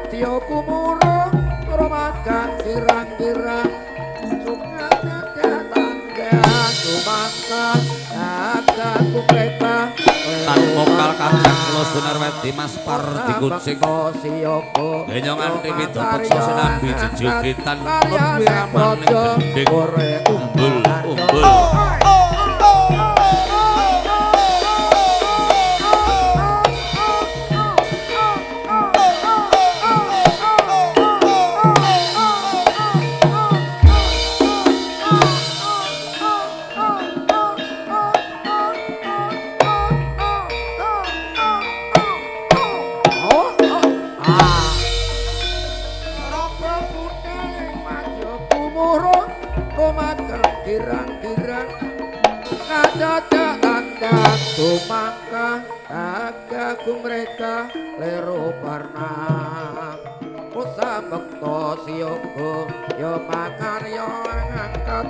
Madya kumurung rumagang girang-girang tan mokal kacang kula Sunarwedi Mas Pardi kucing genyongan TV peksa sinambi jejogetan wiramaning gendhing umbul umbul. Girang-girang kadadak tandang tumangka agaku mereka lero parna usa bekto siyoga ya makarya ngangkat.